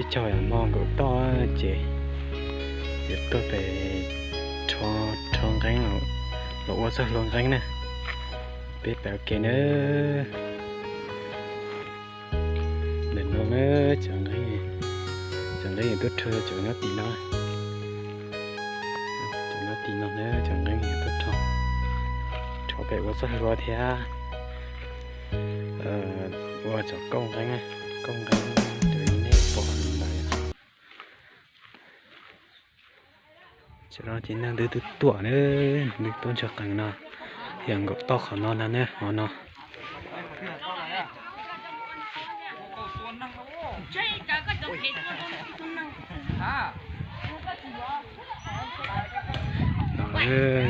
Caug hmo nkaum toj ces yuav tuaj pem rho, rho nqeeb los ua txoj hlua nqeeb na. Peb pem ua ke na. Ntawm no na, cov nqeeb, cov nqeeb yuav tuaj rho cov nyob tim no. Cov nyob tim no na, cov nqeeb yuav tuaj rho, rho pem ua txoj hlua thiab ua cov kauj nqeeb, kauj nqeeb cov nej pom ntawd. Tam no ces neeg twb tuaj tuaj na, twb tuaj ntsawg qees no, yog nkaum toj qhov no na, hov no.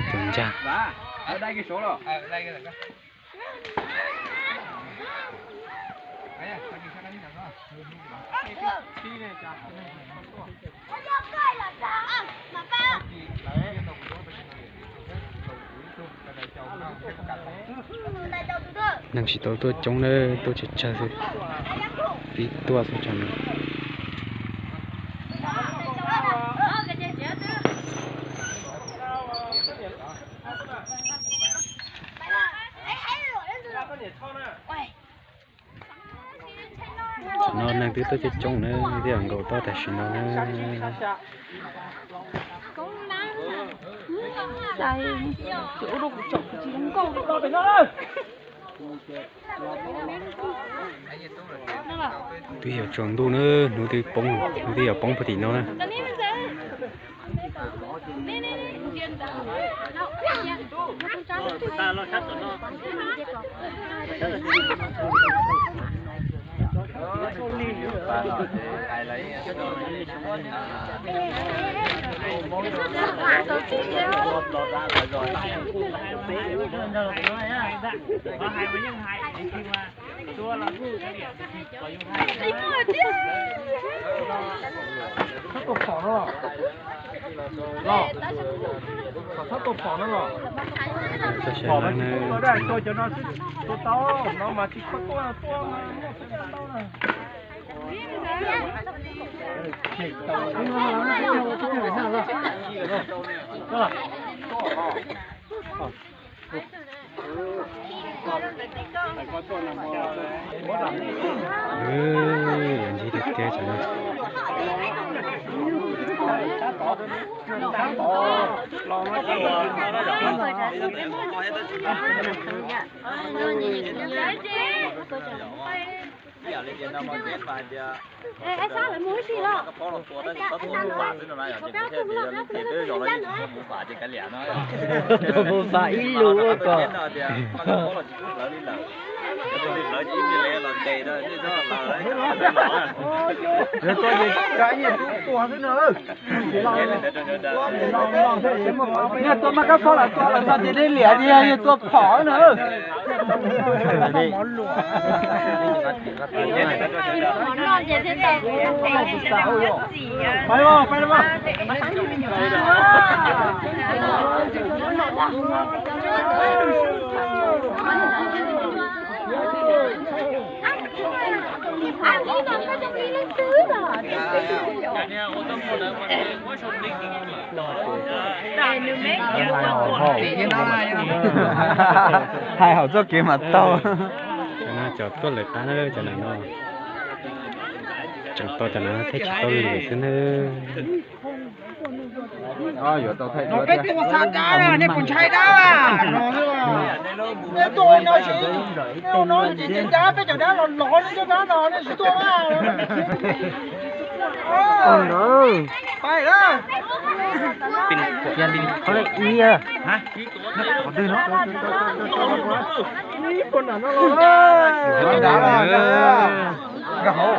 Tus ncaj. Neeg tsis tau tuaj coob na, tuaj tsawg tsawg xwb, pib tuaj xwb tso no. Tam no neeg twb tuaj coob coob na, twb yog nkaum toj tam sim no na. Twb yog tsaus ntuj na, hnub twb poob, hnub twb yuav poob puag tim no na. Txhob tua phom no los. Los, kom txhob tua phom no los. Phom mas tsis pub los daj, tua cov no xwb tua tau, no mas tsis kho tuaj tuaj mas muaj xwb tau na. Ntxim tiag tiag. Tus mus fam ib lus ua kom. Yog tua mas kab phob los tua los txog ces dej liam tias yog tua phom na. Hais hauv txoj kev mas taug. Cov no cov tuaj lawv qab na, cov no no. Tseem tau cov no thiab tsis tau lwm xwb na. Yuav tau thaij duab thiab. Nej puas ntshai dab no? Nej tuaj no tsis, no ces dab, peb cov dab los los nej cov dab no nej tsis tuaj. Qhov twg no? Nkag hauv.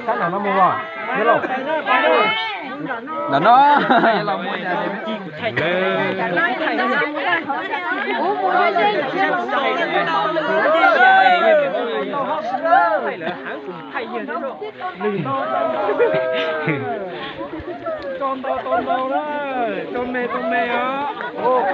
Sab nram no mus os. Nram no. Tso ntau tau ntau na, tso me tau me os.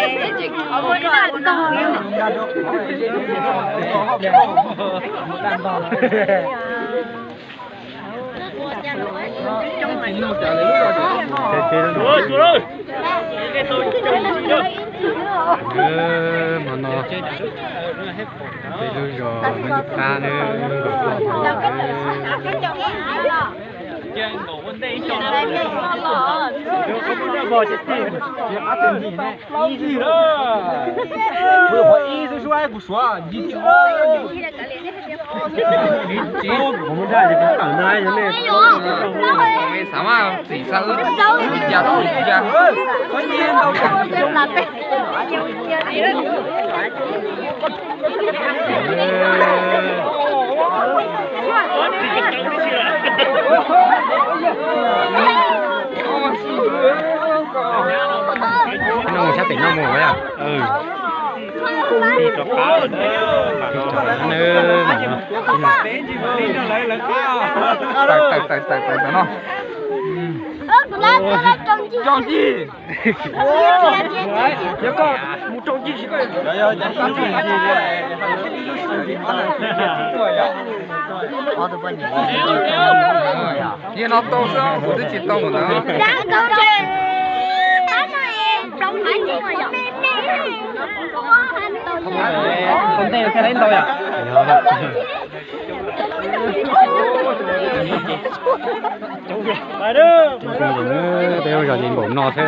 Hmo no peb lub zos Npis Qab nawb, nkaum toj hauv lawm. Xav mas txim xav wb ib yam tau ib yam. No mus sab pem no mus yom. Tawm tawm tawm tawm no. Rau ncig. Yog koj mus rau ncig tsis koj. Yog no tau xwb, kuv twb tsis tau ntawd. Ntau yom. Peb lub zos ces npaum no xwb.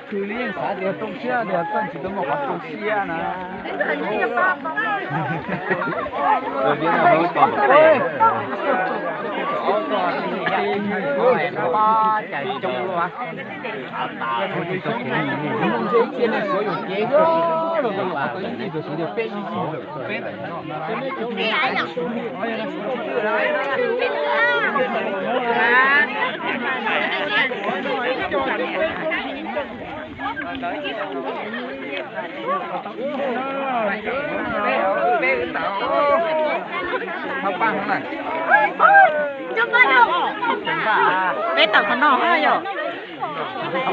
Tus li yeej xav tias rau siab tias koj tsis tau muaj qhov rau siab na. Peb tawm qhov no yom. Peb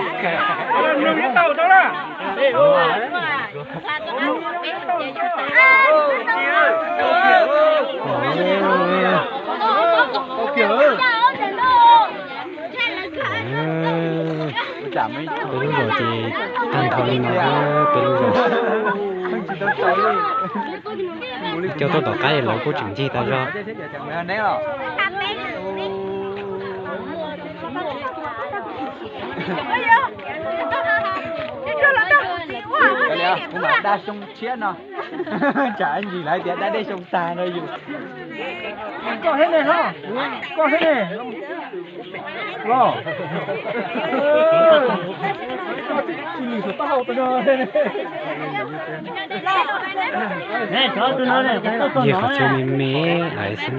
lub zos ces tag nrho li no, peb lub zos. Coj tuaj tom qab lawv kuj tseem ncig tas zog. Kuv mam dab xyoo tshiab no. Tsam ntsis lawv tias dab dej xyoo tag no yus. Koj thiab ne, koj thiab ne. Los. Ntsia qhov txhia me me lawm xwb.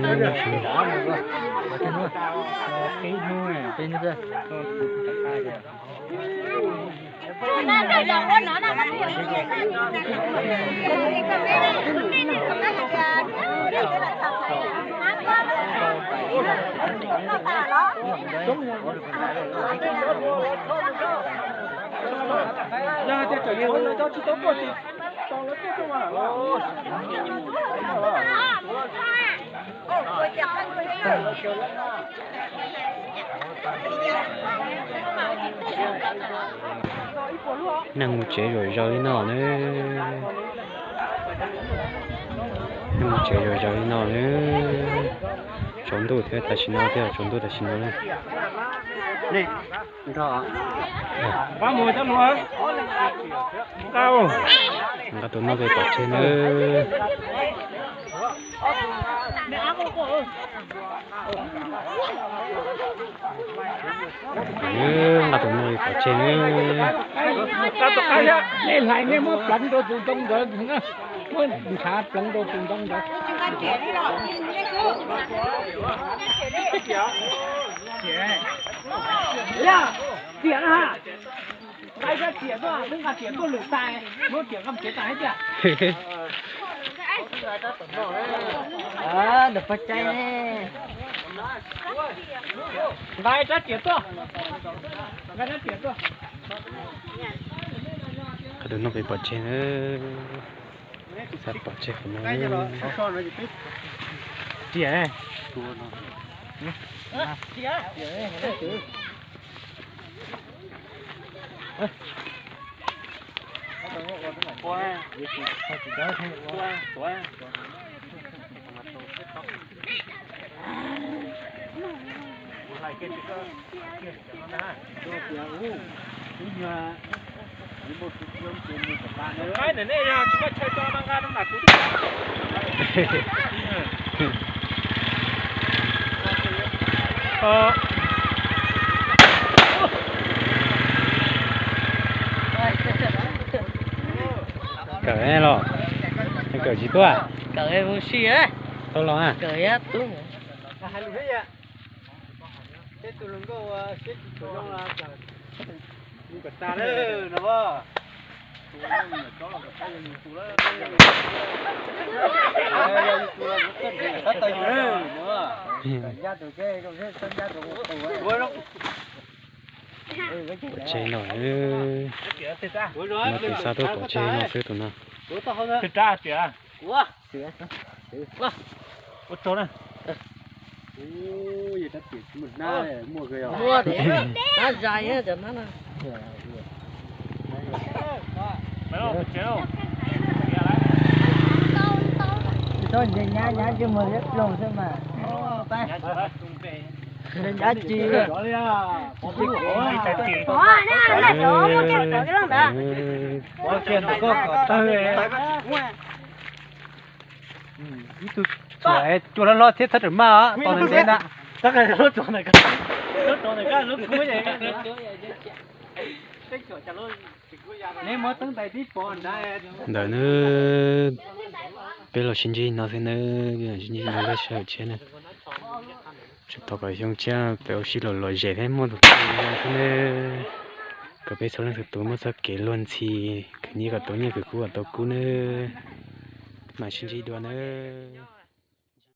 Neeg mus tsev zom zaws li no na. Neeg mus tsev zom zaws li no na. Tsaus ntuj thiab tam sim no thiab, tsaus ntuj tam sim no na. Nqa tus no pem pov tseg na. Nqa tus no pov tseg. Nej hlais nej muab pleev rau tus ntoo ntawd, muab ntshav pleev rau tus ntoo ntawd. Tiam na, nqa rab riam tuaj, twb nqa riam tuaj lwm tas, muab riam nqa mus tsev tas thiab tiag. Nws pog cai ne. Nqa rab riam tuaj, nqa rab riam tuaj. Qhov tus no peb pov tseg na, xav pov tseg qhov no. Riam ne. Kawm los, kawm tsis tuaj. Kawm mus si. Tau los. Kawm ib tug. Peb tus hluas nkauj siab tsis tshua zoo los, mus kom tag lawm no. Pov tseg no, no tus xa tuaj pov tseg no xwb tus no. Ua tsaug na. Muaj tiag, tab zais cov nab na. Tsis txhob ntse nyab, nyab tsis muag liab ploog xwb mas. Ntse nyab tsis. Ib tug tsuam cua hlob hlob thiab txhob rawm maj os, tos ntawm ntawd na. Ntawm na, peb los sib ntsib no xwb na, sib ntsib no peb sawv daws tshiab na. Tseem tos kom xyoo tshiab peb ua si los lom zem thiab muaj tus kheej xwb na, kom peb txhua leej txhua tus muaj txoj kev luag ntxhi, khwv nyiaj kom tau nyiaj, khwv kub kom tau kub na. Mam sib ntsib dua nawb.